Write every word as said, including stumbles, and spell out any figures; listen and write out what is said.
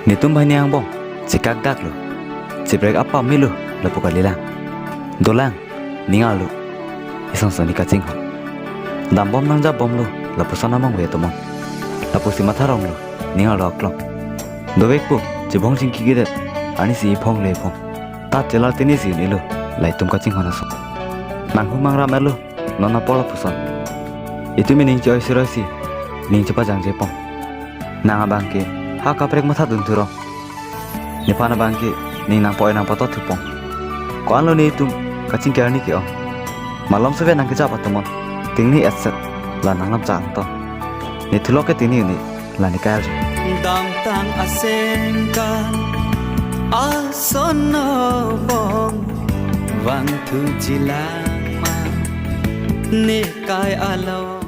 Netum banghini angbong chekakdaklo, cheprek apam melo lapu kalilang. Dolang, ning arlo, ison son ne kachinghon. Dambom nangjabomlo lapuson amangve atomon. Lapusi matharonglo ning arlo aklong. Dovekpo, chibong chingki kedet, arnisi iphong le iphong. Ta chelal tenisi un-elo la itum kachinghon ason. Nang hu mangram etlo non apor lapuson. Itum ining che-oi suroisi, ning chepajangje pon. Nang abangke ha kaprek matha dun thurong. Nephan abangke ning nangpo-oi nangpatot thupon. Ko-anlo ne itum kachingki arni ke-ong. Malom sove nangkejap atomon, tengne etset la nanglam cha angton. Ne thulok ke tengne un-e, la ne kai arju. Damtang asengkan ason no bong vangthu jilang ma ne kai alo.